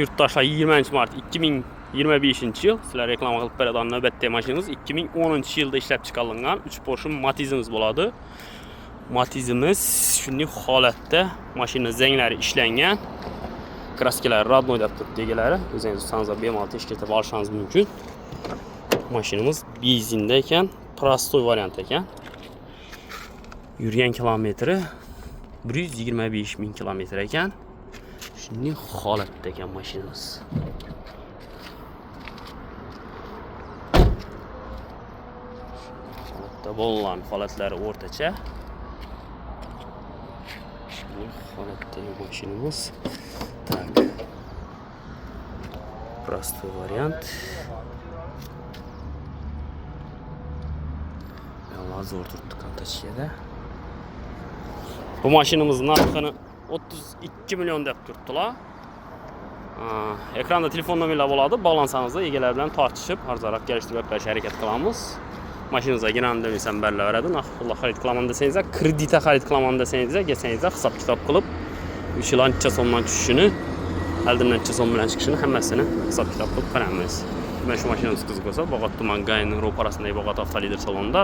Yurtdoshlar, 20 mart 2025 yil sizlar reklama qilib beradigan navbatdagi mashinamiz 2010 yilda ishlab chiqarilgan 3 porshun Matizimiz bo'ladi. Matizimiz shunday holatda, mashina zanglari ishlangan. Краске lari родной deb turibdi egalari. O'zingiz ustangizga bemalol tekshirib olishingiz mumkin. Mashinamiz benzinda ekan, простой variant ekan. Yurgan kilometri 125 ming kilometr ekan. Shunday holatda ekan mashinamiz. Holatda bolalarning holatlari o'rtacha. Shunday holatdagi mashinamiz. Так. Простой вариант. Yallah zo'r turibdi kontachkada. Bu mashinamiz narxini 32 million deb turibdilar. Ekranda telefon nomerlar bo'ladi. Bog'lansangiz egalar bilan tortishib, arzonroq kelishtirib berishga harakat qilamiz. Mashinangizga giram desam berilaveradi. Naqd pulga xarid qilaman desangiz, kreditga xarid qilaman desangiz, kelsangiz hisob kitob qilib, 3 yil ancha so'mdan tushishini, oldin necha so'm bilan chiqishini hammasini hisob kitob qilib qaraymiz. Mana shu mashinamiz qiziq bo'lsa, Bog'ot tuman Gayning ro'parasidagi Bog'ot Avtolider salonida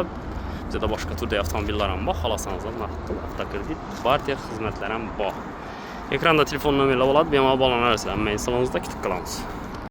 bizda boshqa turdagi avtomobillar ham bor. Xohlasangiz naqd pul, avtokredit, barter xizmatlar ham bor. Ekranda telefon nomerlar bo'ladi, bemalol bog'lanaverasizlar. Hamma salonimizda kutib qolamiz.